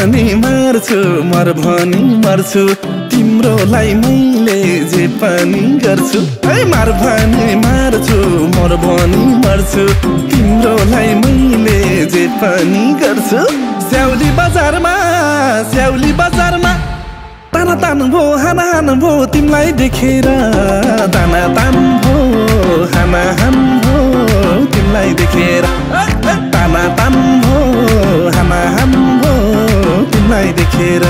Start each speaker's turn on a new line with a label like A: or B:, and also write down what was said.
A: भनी मार्छु मर भनी मर्छु तिम्रोलाई मैले जे पनि गर्छु मार भनी मार्छु मर भनी मर्छु तिम्रोलाई मैले जे पनि गर्छु स्याउली बजारमा ताना तान भो हाना हान भो तिमीलाई देखेर ताना तान भो हाना हान भो तिमीलाई देखेर ताना तान भो हाना हान भो तिमीलाई देखेर